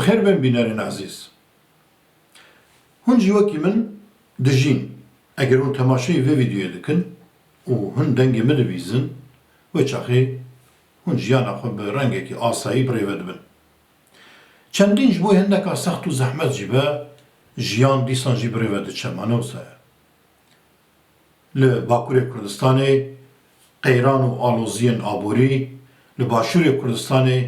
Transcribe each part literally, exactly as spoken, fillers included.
Xêr bên bînerên ezîz. Hûn jî wekî min dijîn. Eger hûn temaşeyî vê vîdyoyê dikin û hûn dengê min dibîzin, wê çaxê hûn jiyana xwe bi rengekî asayî bi rê ve dibin. Çendîn ji bo hindeka sext û zehmet jî be, jiyan dîsan jî bi rê ve diçe, ma ne wisa ye? Li Bakurê Kurdistanê qeyran û aloziyên aborî, li Başûrê Kurdistanê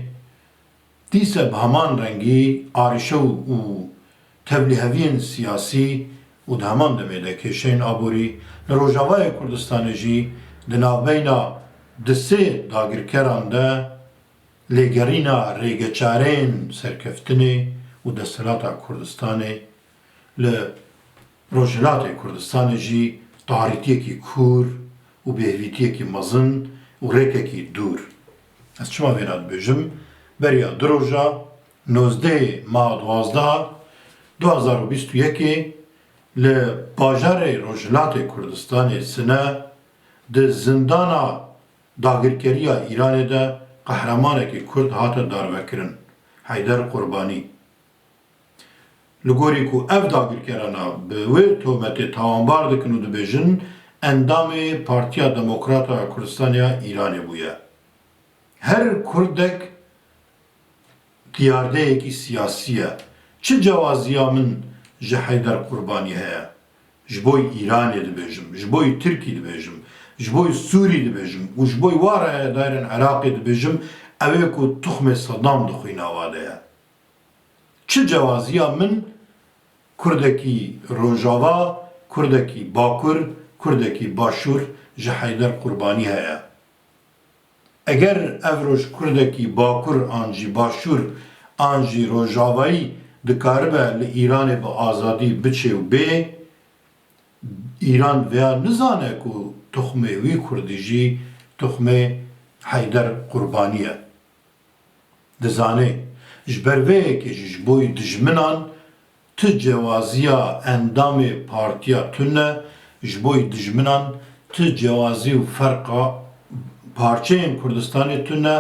dîse bi heman rengî arîşe û, û tevlîheviyên siyasî û di heman demê de kêşeyên aborî, li Rojavayê Kurdistanê jî di navbeyna di sê dagirkeran de lêgerîna rêgeçareyên serkeftinê û desthilata Kurdistanê li Rojhilatê Kurdistanê jî tarîtiyekî kûr û bêhvîtiyekî mezin û rêkekî dûr. Ez çima vêna dibêjim? Beriya du roja, nozdehê meha duwazdeh du hezar û bîst û yekê, li bajarê Rojhilatê Kurdistanê Sine di zindana dagirkeriya Îranê de qehremanekî Kurd hate darvekirin, Heyder Qurbanî. Li gorî ku ev dagirkerana bi wê tometê tawanbar dikin û dibêjin, endamê Partiya Demokrata ya Kurdistanê ya Îranê bûye. Her Kurdek diyardeyekî siyasî ye. Çi cewaziya min ji Heyder Qurbanî heye? Ji bo Îranê dibêjim, ji bo Tirkî dibêjim, ji bo Sûrî dibêjim û ji bo wa rayedarên Iraqê dibêjim, ew ê ku tuxmê Sedam di xwîna wa de ye. Çi cewaziya min Kurdekî Rojava, Kurdekî Bakur, Kurdekî Başûr ji Heyder Qurbanî heye? Eger ev roj Kurdekî Bakur an jî Başûr an jî Rojavayî dikaribe li Îranê bi azadî biçê û bê, Îran vêya nizane ku tuxmê wî Kurdî jî tuxmê Heyder Qurbanî ye. Dizanê, ji ber vê yekê jî ji bo dijminan ti cewaziya endamê partiya tune, ji bo dijminan ti cewazî û ferqa parçeyên Kurdistanê tune,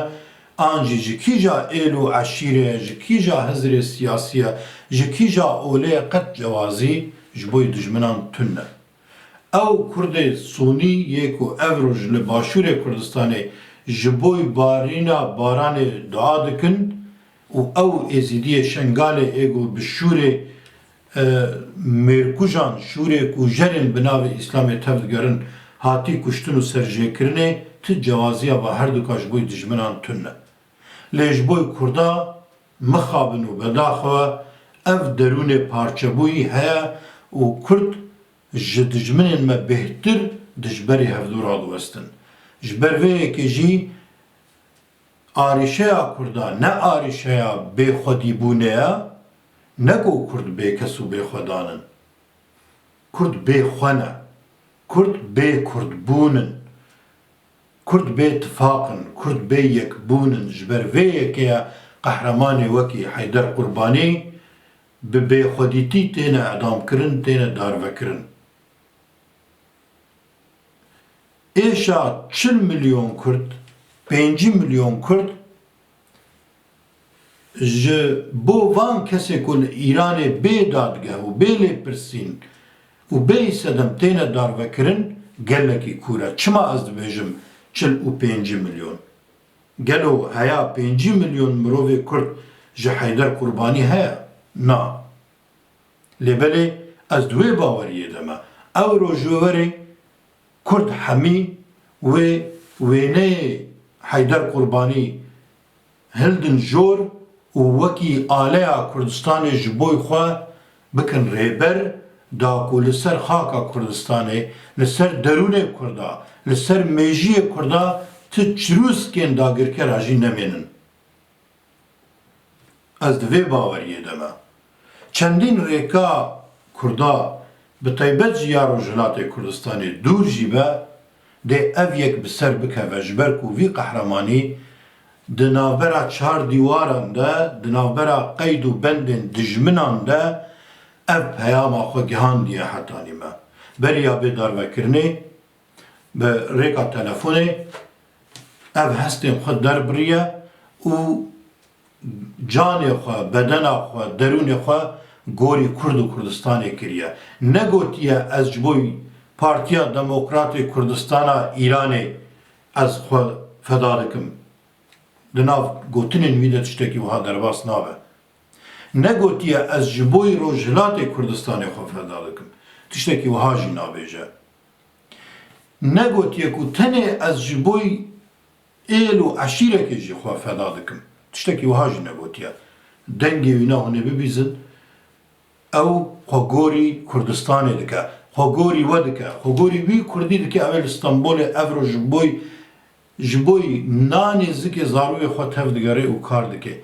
an jî ji kîja êl û eşîrê ye, ji kîja hizrê siyasî ye, ji kîja olê ye, qet cewazî ji bo dijminan tune. Ew Kurdê Sûnî yê ku ev roj li Başûrê Kurdistanê ji bo barîna baranê dua dikin û ew Êzîdiyê Şengalê ê ku bi şûrê, e, mêrkujan, şûrê ku jerên bi navê Îslamê tev digerin, hatî kuştin û serjêkirinê, ti cewaziya va herduka ji bo dijminan tune. Lê ji bo Kurda mixabin û bedaxwe ev derûnê parçebûyî heye û Kurd ji dijminên me bêhtir dijberî hevdû radiwestin. Ji ber vê yekê jî arîşeya Kurda ne arîşeya bêxwedîbûnê ye, ne ku Kurd bêkes û bêxwedan in. Kurd bê xwe ne. Kurd bê Kurdbûn in. Kurd bê tifaq in. Kurd bê yekbûn in. Ji ber vê yekê ye qehremanê wekî Heyder Qurbanî bi bêxwedîtî têne edamkirin, têne darvekirin. Êşa çil milyon Kurd, pêncî milyon Kurd ji bo van kesê ku li Îranê bê dadgeh û bê lêpirsîn û bê sedem têne darvekirin gelekî kûr e. Çima ez dibêjim çil û pêncî milyon? Gelo heya pêncî milyon mirovê Kurd ji Heyder Qurbanî heye? Na. Lê belê ez di wê baweriyê de me. Ew roj wê werê Kurd hemî wê wêneyê Heyder Qurbanî hildin jor û wekî aleya Kurdistanê ji bo xwe bikin rêber, da ku li ser xaka Kurdistanê, li ser derûnê Kurda, li ser mêjiyê Kurda ti çirûskên dagirkera jî nemênin. Ez di vê baweriyê de me. Çendîn rêka Kurda, bi taybet jî ya Rojhilatê Kurdistanê dûr jî be, dê ev yek bi ser bikeve, ji ber ku vî qehremanî di navbera çar dîwaran de, di navbera qeyd û bendên dijminan de ev peyama xwe gihandiye hetanî me. Beriya bê darvekirinê, bi rêka telefonê ev hestên xwe derbiriye û canê xwe, bedena xwe, derûnê xwe gorî Kurd û Kurdistanê kiriye. Negotiye ez ji bo Partiya Demokratê Kurdistana Îranê ez xwe feda dikim. Di nav gotinên wî de tiştekî wiha derbas nabe. Negotiye ez ji bo Rojhilatê Kurdistanê xwe feda dikim. Tiştekî wiha jî nabêje. Negotiye ku tenê ez ji bo êl û eşîrekê jî xwe feda dikim. Tiştekî wiha jî negotiye. Dengê wîna hûn ê bibîzin, ew xwe gorî Kurdistanê dike, xwe gorî we dike, xwe gorî wî Kurdî dike, ew ê li Stenbolê evro ji bo, ji bo nanê zikê zarokê xwe tev digere û kar dike.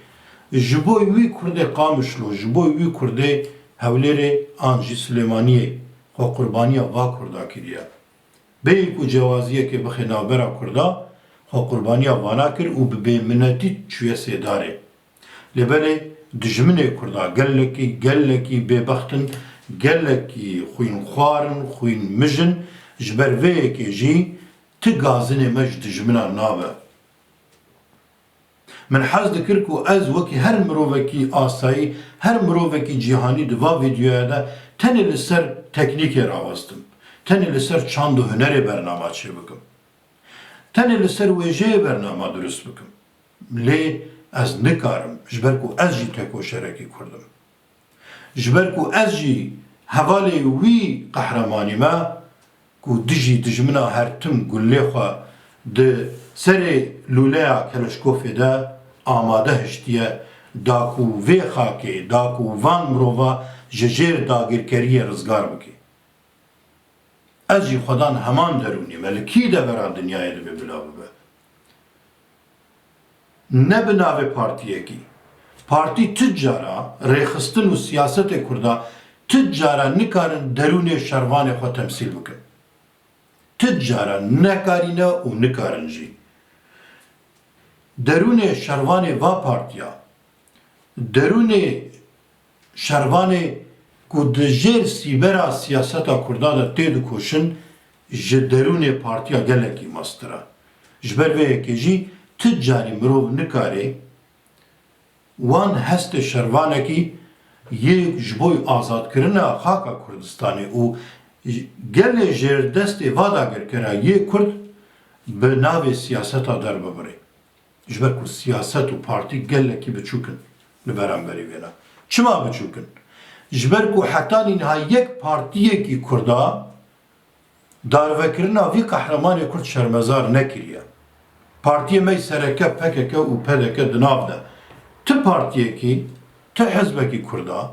Ji bo wî Kurdê Qamişlo, ji bo wî Kurdê Hewlêrê an jî Silêmaniyê xwe qurbaniya va Kurda kiriye. Bêyî ku cewaziyekê bixe navbera Kurda, xwe qurbaniya vana kir û bi bêminetî çûye sêdarê. Lê belê dijminê Kurda gelekî, gelekî bêbext in, gelekî xwînxwar in, xwînmij in, ji ber vê yekê jî ti gazinê me ji dijminan nabe. Min hez dikir ku ez wekî her mirovekî asayî, her mirovekî cîhanî di va vîdyoya de tenê li ser teknîkê rawestim. Tenê li ser çand û hunerê bernama çêbikim. Tenê li ser wêjeyê bernama dirust bikim. Lê ez nikarim, ji ber ku ez jî tekoşerekî Kurd im. Ji ber ku ez jî hevalê wî qehremanî me ku dijî dijmina her tim gulê xwe di serê lûleya Keleşkofê de amade hiştiye, da ku vê xakê, da ku van mirova ji jêr dagirkeriyê rizgar bike. Ez jî xwedan heman derûnî me, li kî devera dinyayê divê bila bibe. Ne bi navê partiyekî. Partî tu cara rêxistin û siyasetê Kurda tu cara nikarin derûnê şervanê xwe temsîl bikin. Tu cara nekarîne û nikarin jî. Derûnê şervanê va partiya, derûnê şervanê ku di jêr sîbera siyaseta Kurda de têdikoşin, ji derûnê partiya gelekî mestir e. Ji ber vê yekê jî tu carî mirov nikare wan hestê şervanekî yê ji bo azadkirina xaka Kurdistanê û gelê jêrdestê va dagirkera yê Kurd bi navê siyaseta derbibirê. Ji ber ku siyaset û partî gelekî biçûk in li beramberî vêna. Çima biçûk in? Ji ber ku heta nîha yek partiyekî Kurda darvekirina vî qehremanê Kurd şermezar nekiriye. Partiyê me yê sereke P K K û P D K di nav de. Ti partiyekî, ti hizbekî Kurda,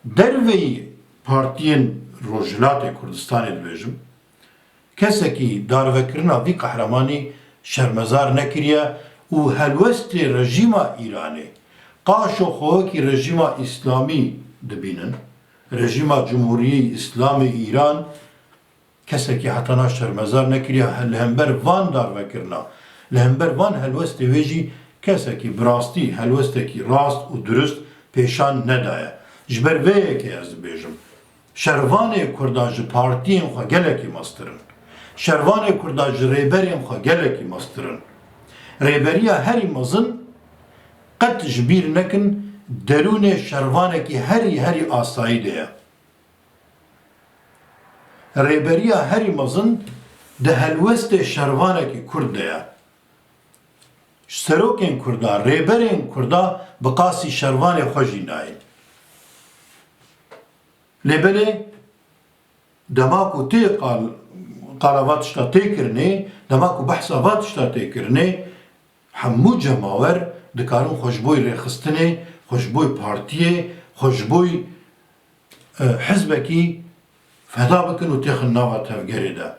derveyî partiyên Rojhilatê Kurdistanê dibêjim, kesekî darvekirina vî qehremanî şermezar nekiriye û helwestê rejîma Îranê qaşo xwe wekî rejîma Îslamî dibînin, rejîma Cumhuriyê Îslamê Îran kesekî heta na şermezar nekiriye, li hember van darvekirina, li hember van helwestê wê jî kesekî bi rastî helwestekî rast û dirust pêşan nedaye. Ji ber vê yekê ez dibêjim, şervanê Kurda ji partiyên xwe gelekî mestir in. Şervanê Kurda ji rêberên xwe gelekî mestir in. Rêberiya herî mezin qet ji bîr nekin, derûnê şervanekî herî herî asayî de ye. Rêberiya herî mezin di helwestê şervanekî Kurd de ye. Serokên Kurda, rêberên Kurda bi qasî şervanê xwe jî nayên. Lê belê dema ku tê qal-, qala va tişta tê kirinê, dema ku behsa va tişta tê kirinê, hemû cemawer dikarin xwe ji bo rêxistinê, xwe ji bo partiyê, xwe ji bo, e, hizbekî feda bikin û têxin nava tevgerê de.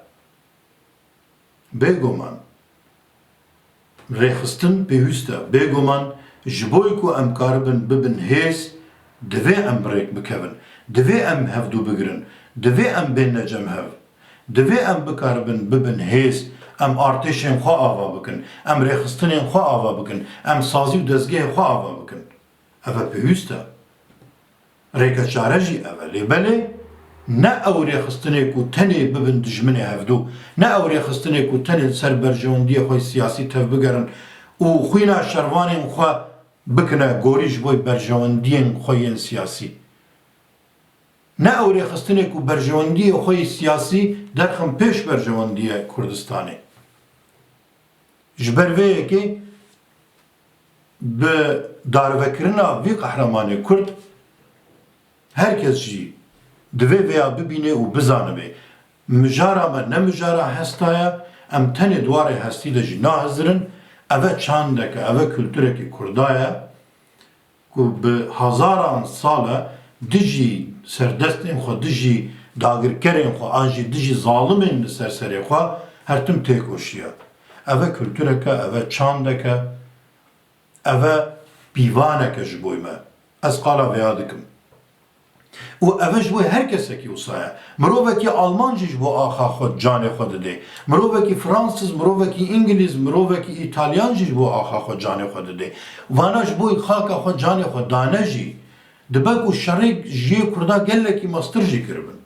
Bêguman, rêxistin pêwîst e. Bêguman, ji bo ku em karibin bibin hêz, divê em bi rêk bikevin. Divê em hevdû bigirin. Divê em bênne cem hev. Divê em bikaribin bibin hêz, em artêşên xwe ava bikin, em rêxistinên xwe ava bikin, em sazî û dezgehê xwe ava bikin. Ev e pêwîst e. Rêke çare jî ev e. Lê belê ne ew rêxistinê ku tenê bibin dijminê hevdû, ne ew rêxistinê ku tenê li ser berjewendiyê xwe siyasî tevbigerin û xwîna şervanên xwe bikine gorî ji bo berjewendiyên xwe yên siyasî. Ne ew rêxistinê ku berjewendiyê xwe yê siyasî derxin pêş berjewendiya Kurdistanê. Ji ber vê yekê bi darvekirina vî qehremanê Kurd her kes jî divê vêya bibîne û bizanibe. Mijara me ne mijara hesta ye, em tenê di warê hestî de jî nahizirin. Eve çandeke, eve kulturekî Kurda ye ku bi hezaran sal e dijî serdestên xwe, dijî dagirkerên xwe an jî dijî zalimên li ser serê xwe her tim têkoşiye. Eve kultureke, eve çandeke, eve pîvaneke ji bo me. Ez qala vêya dikim. Û eve ji bo her kesekî wisa ye. Mirovekî Alman jî ji bo axa xwe canê xwe dide. Mirovekî Fransız, mirovekî Îngilîz, mirovekî Îtalyan jî ji bo axa xwe canê xwe dide. Vana ji bo xaka xwe canê xwe dane jî, dibe ku şerê ji yê Kurda gelekî mestir jî kiribin.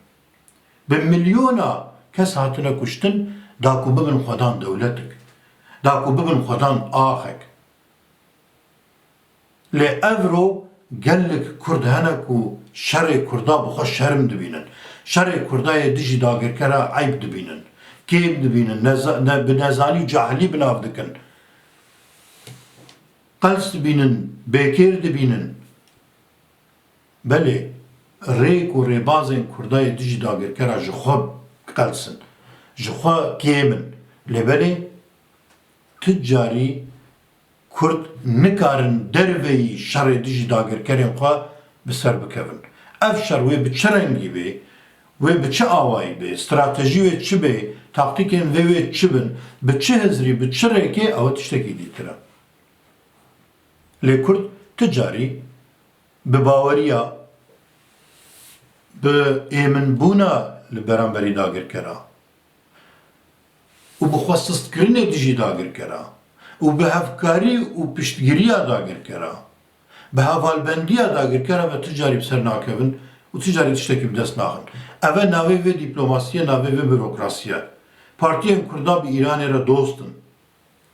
Bi milyona kes hatine kuştin, da ku bibin xwedan dewletik. Da ku bibin xwedan axek. Lê evro gelek Kurd hene ku şerê Kurda bi xwe şerm dibînin. Şerê Kurda yê dijî dagirkera eyb dibînin. Kêm dibînin, neza-, ne-, bi nezanî û cahilî bi nav dikin. Qels dibînin, bêkêr dibînin. Belê, rêk û rêbazên Kurda yê dijî dagirkera ji xwe qels in. Ji xwe kêm in. Lê belê, tu carî Kurd nikarin derveyî şerê dijî dagirkerên xwe bi ser bikevin. Ev şer wê bi çi rengî bê, wê bi çi awayî bê, stratejî wê çi bê, taktîkên vê wê çi bin, bi çi hizrî, bi çi rêkê, ew tiştekî dîtir e. Lê Kurd tu carî bi baweriya, bi êminbûna li beramberî dagirkera û bi xwesistkirinê dijî dagirkera û bi hevkarî û piştgiriya dagirkera, bi hevalbendiya dagirkera ve tu carî bi ser nakevin û tu carî tiştekî bi dest naxin. Eve navê vê dîplomasiyê, navê vê bürokrasiyê. Partiyên Kurda bi Îranê re dost in.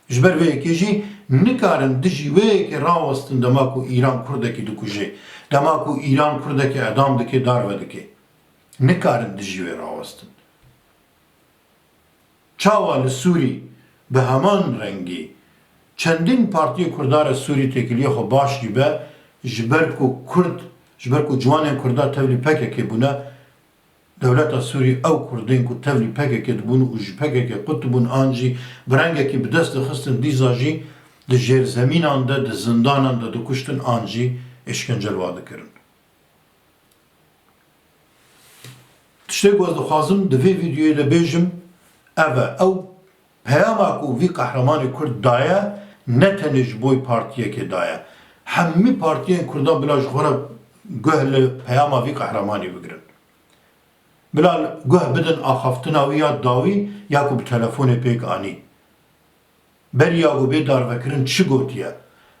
Ji ber vê yekê jî nikarin dijî wê yekê rawestin dema ku Îran Kurdekî dikuje, dema ku Îran Kurdekî edam dike, darve dike. Nikarin dijî wê rawestin. Çawa li Sûrî bi heman rengî çendîn partiyê Kurda re Sûrî têkiliyê xwe baş jî be, ji ber ku Kurd, ji ber ku ciwanên Kurda tevlî P K K bûne, Dewleta Sûrî ew Kurdên ku tevlî P K K dibûn û ji P K K qut dibûn an jî bi rengekî bi dest dixistin, dîsa jî di jêrzemînan de, di zindanan de dikuştin an jî êşkence li wan dikirin. Tiştê ku ez dixwazim di vê vîdeoyê de bêjim ev e, ew peyama ku vî qehremanê Kurd daye ne tenê ji bo partiyekê daye. Hemî partiyên Kurdan bila ji xwe re guh li peyama vî qehremanî bigirin. Bila guh bidin axaftina wî ya dawî ya ku bi telefonê pêk anî. Beriya ku bê darvekirin çi gotiye?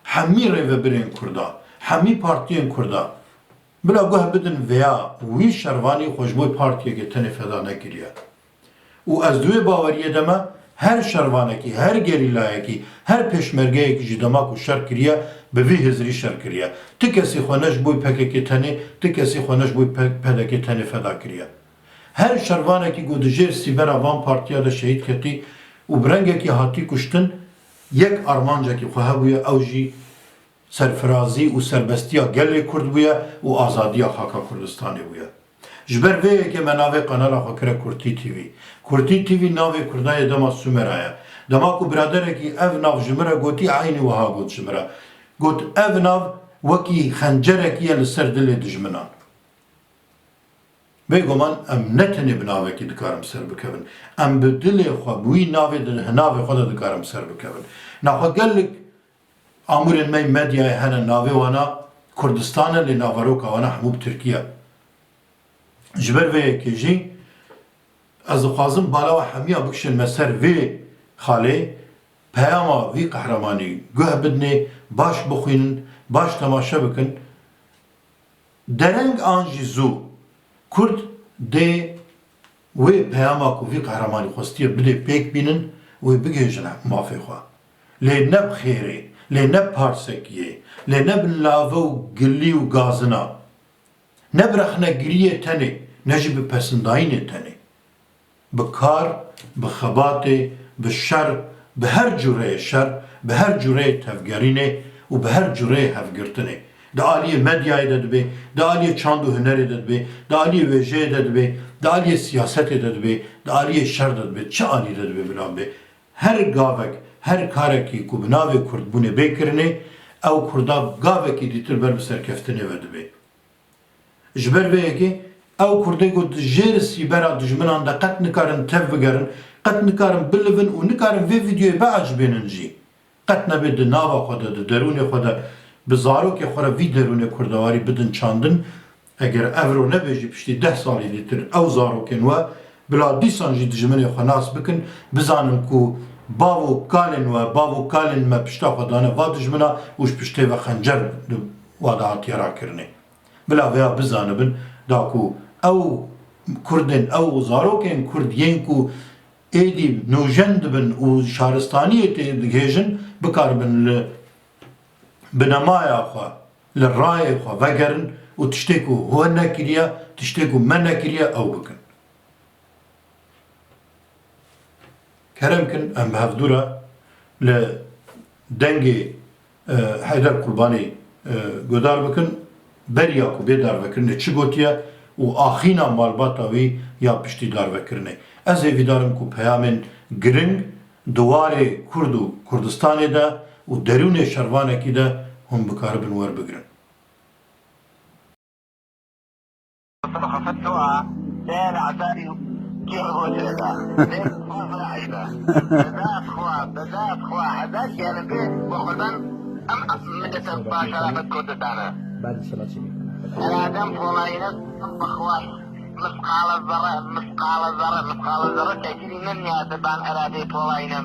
Hemî rêvebirên Kurda, hemî partiyên Kurda bila guh bidin vêya wî şervanî xwe ji bo partiyekê tenê feda nekiriye. Û ez di wê baweriyê de me, her şervanekî, her gerîlayekî, her pêşmergeyekî jî dema ku şer kiriye, bi vî hizrî şer kiriye. Ti kesî xwe ne ji bo P K K tenê, ti kesî xwe ne ji bo P-, P D K tenê feda kiriye. Her şervanekî ku di jêr sîbera van partiya de şehîd ketî û bi rengekî hatî kuştin, yek armancekî xwe hebûye, ew jî serfirazî û serbestiya gelê Kurd bûye û azadiya xaka Kurdistanê bûye. Ji ber vê yekê me navê kanala xwe kire Kurtî T V. Kurtî T V navê Kurda yê dema Sumera ye. Dema ku biraderekî ev nav ji min re gotî, eynî wiha got ji min re. Got, ev nav wekî xencerekî ye li ser dilê dijminan. Bêguman em ne tenê bi navekî dikarin ser bikevin. Em bi dilê xwe, bi wî navê di hinavê xwe de dikarin ser bikevin. Naxwe gelek amûrên me yê medyayê hene, navê wana Kurdistan e, lê naveroka wana hemû bi tirkî ye. Ji ber vê yekê jî ez dixwazim bala we hemiya bikişin me ser vê xalê, peyama vî qehremanî guh bidinê, baş bixwînin, baş temaşe bikin. Dereng an jî zû, Kurd dê wê peyama ku vî qehremanî xwestiye bidê pêk bînin, wê bigihêjin mafê xwe. Lê ne bi xêrê, Lê ne parsekiyê, lê ne bi lave û gilî û gazina, ne bi rexnegiriyê tenê, ne jî bi pesindayînê tenê. Bi kar, bi xebatê, bi şer, bi her cûreyê şer, bi her cûreyê tevgerînê û bi her cûreyê hevgirtinê. Di aliyê medyayê de dibe, di aliyê çand û hunerê de dibe, di aliyê wêjeyê de dibe, di aliyê siyasetê de dibe, di aliyê şer de dibe, çi alî de dibe bila bibe. Her gavek, her karekî ku bi navê kurdbûnê bê kirinê, ew kurda gavekî dîtir ber bi serkeftinê ve dibe. Ji ber vê yekê ew kurdê ku di jêr sîbera dijminan de qet nikarin tev bigerin, qet nikarin bilivin û nikarin vê vîdyoyê biecibênin jî. Qet nebe di nava xwe de, di derûnê xwe de bi zarokê xwe re vî derûnê kurdewarî bidin çandin. Eger evro nebe jî piştî deh salî dîtir ew zarokên we bila dîsan jî dijminê xwe nas bikin, bizanin ku bav û kalên we, bav û kalên me pişta xwe dane va dijmina û ji piştê ve xencer li wa de hatiye rakirinê. Bila vêya bizanibin, da ku ew kurdên, ew zarokên kurd yên ku êdî nûjen dibin û şaristaniyê tê digihêjin, bikaribin li binemaya xwe, li rayê xwe vegerin û tiştê ku hûn nekiriye, tiştê ku me nekiriye, ew bikin. Kerem kin, em bi hevdû re li dengê, e, Heyder Qurbanî, e, guhdar bikin, beriya ku bê darvekirinê çi gotiye û axîna malbata wî ya piştî darvekirinê. Ez hêvîdar im ku peyamên giring di warê Kurd û Kurdistanê de û derûnê şervanekî de hûn bikaribin werbigrin. Xefet xewa, dê li Ezarî kî xwe têda. Dê xwe Ezarî da. Bi dad xwe, bi dad xwe, Ezar gelin bê, bi xurdan em millet başarafet Kurdistana. Her adam polayine bi xwe. Misqala zerre, misqala zerre, misqala zerre tekîlî min ya diban eradê polayine.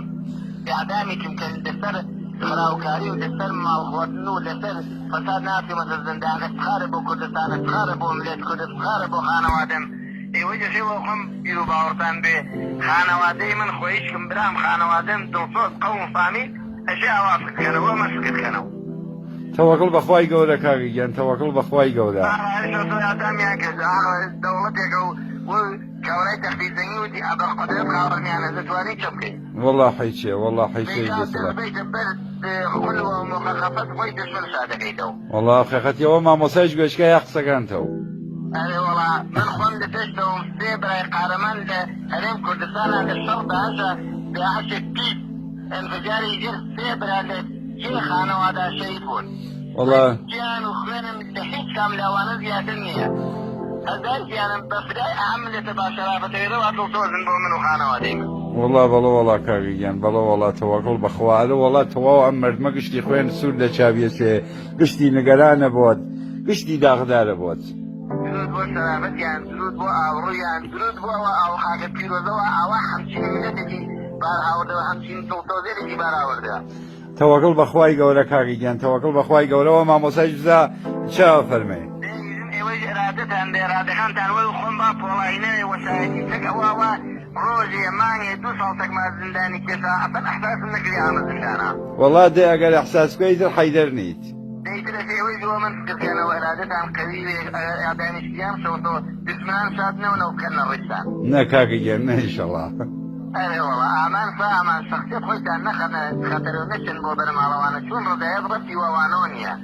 Adamê çimkin li ser xirawekarî û li ser malxwestin û li ser fesad nasî me di zindan. Îftixarê bo Kurdistan, îftixarê bo millet Kurd, îftixarê bo xanewade min. Ê wê jî xêwa xwe bîr û bawertan bê. Xanewadeyê min xweyî çikim, bira min, xanewade min, dilsoz, qewm û famîl, ez jê awa fikir kene, we me fikir kene. Tewekil bi Xway gewre kagî giyan, tewekil bi Xway gewre. Aha, ez soya demiyan ke, aha, dewleteke û, û kewrey textî zengî û dî, aha, qudret xaber miyan, ez dituanî çi bikî. Wela heyçe, wela heyçe. Bêka destila. Bêka ber, e, xul û muxexefet xwey dişmin şadekeyte. Wela heqîqet ya we mamosayê ji goşka ya qisegirên te. Erê wela, min xwend li pêş de sê birayê qehreman li Herêm Kurdistana li şer DAIŞ, DAIŞê pîs, înficarê gir sê bira li cihê xanewada şehîd bûn. Wela. Giyan û xwênin li hîç kam li wana ziyadtir niye. Hezar giyanin befidayê em milletê başerafetê re wa dilsoz in bo min û xanewadeyê min. Wela bela wela kagî giyan, bela wela tewekil bi Xwa. Erê wela tewaw em merdime giştî xwên sûr de çaviyê sê. Giştî nigerane bot, giştî daxdare bot. Dirûd bo şerafetiyan, dirûd bo abriyan, dirûd bo ewa aw xake pîroze wa awa hemçîn miletekî bar awirde we, hemçîn dilsozêrekî bar awirde. Tewekil bi Xway gewre kagî giyan, tewekil bi Xway gewre we mamosay ji za çi fermê. Dê hîzim êwe ji iradetan de, iradekantan we û xwemba polayîne wesayetî tek ewa wa rojê, mangê, du sal tek ma zindanî kêşa, efen ehsas nekiriya me zindana. Wela dê eger ehsas bikey, îtir heyder nît. Dê îtir ez ê wê ji we min fikir kene, we iradetan qewî wê, eger ya danîştiyam şewto, dişminan şad ne û ne kene rîsan. Ne kake gel, ne înşallah. Erê wela, aman sa aman şexsiyet xwe dan nexene xeter û neçin bo bermalawane, çûn rizayet restî we wano niye.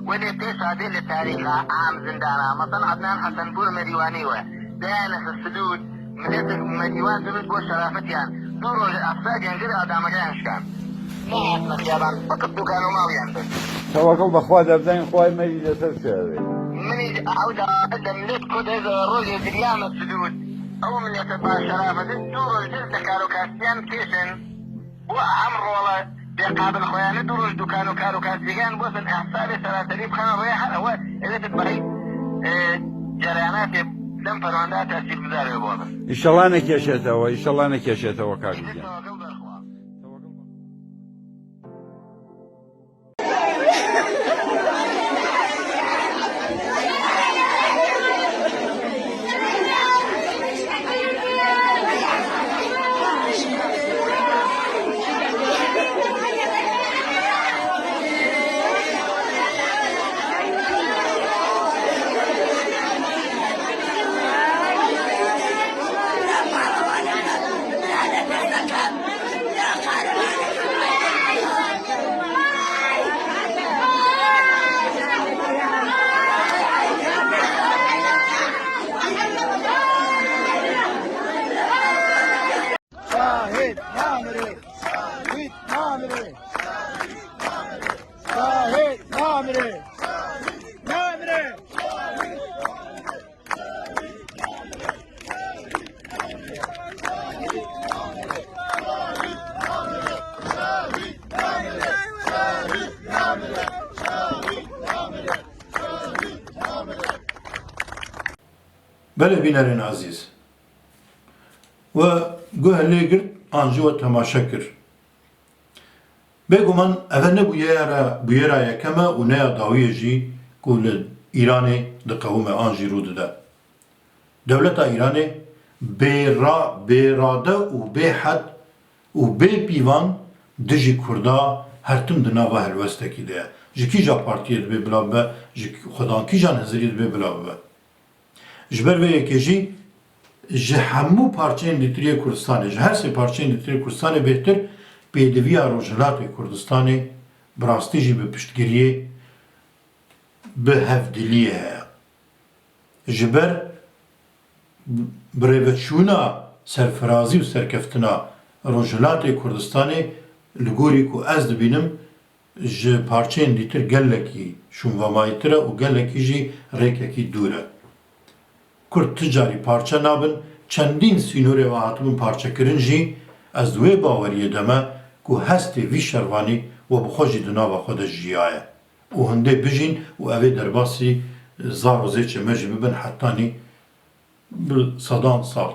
Welê pêşa dê li tarîxa am zindana, mesela Adnan Hesen bûr merîwanî we, dayane xistidûd, Miletek Merîwan dirûd bo şerafetiyan, du roj efsadiyan gir adamegeyan şikan. Nehatine xiyaban, fekit dukan û maliyan bir. Tewekil bi Xwa debdeyên Xway me jî li ser şerê. Min î ew da de millet ku de rojê diriyame sidûd. Ew milete ba şerafetin du roj dir li karokastiyan kêşin. Û em role bêqabil xweyane du roj dukan û kar û kasbîgeyan gotin, hesabê seraserî bixin rê her ewe, ewê di berî, e, cereyanatê dem perwenda tesîrguzar wê bibin. Înşallah nekeşetewe, înşallah nekeşetewe kak Êdî giyan. Tewekil ber xwe. Namire! Şehîd namire! Namire! Belê bînerên ezîz, we guh lê girt an jî we temaşe kir. Bêguman eve ne bûyera, bûyera yekem e û ne ya dawiyê jî ku li Îranê diqewime an jî rû dide. Dewleta Îranê bêra-, bêrade û bêhed û bê pîvan dijî Kurda her tim di nava helwestekî de ye. Ji kîja partiyê dibe bila bibe, ji xwedan kîjan hizirî dibe bila bibe. Ji ber vê yekê jî ji hemû parçeyên dîtirî yê Kurdistanê, ji her sê parçeyên dîtirî yê Kurdistanê bêhtir pêdiviya Rojhilatê Kurdistanê bi rastî jî bi piştgiriyê, bi hevdiliyê heye. Ji ber birêveçûna serfirazî û serkeftina Rojhilatê Kurdistanê li gorî ku ez dibînim, ji parçeyên dîtir gelekî şûnvemayîtir e û gelekî jî rêkekî dûr e. Kurd ti carî parçe nabin, çendîn sînorê ve hatibin parçekirin jî, ez di wê baweriyê de me ku hestê vî şervanî we bi xwe jî di nava xwe de jiyaye û hindê bijîn û ev ê derbasî zar û zêçê me jî bibin hetanî bi sedan sal.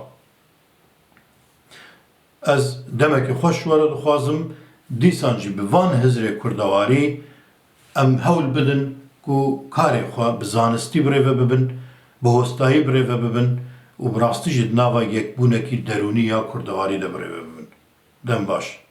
Ez demeke xweş ji we re dixwazim, dîsan jî bi van hizrê kurdewarî em hewl bidin ku karê xwe bi zanistî birêve bibin, bi hostayî birêve bibin û bi rastî jî di nava yekbûnekî derûnî ya kurdewarî de birêve bibin. Dem baş.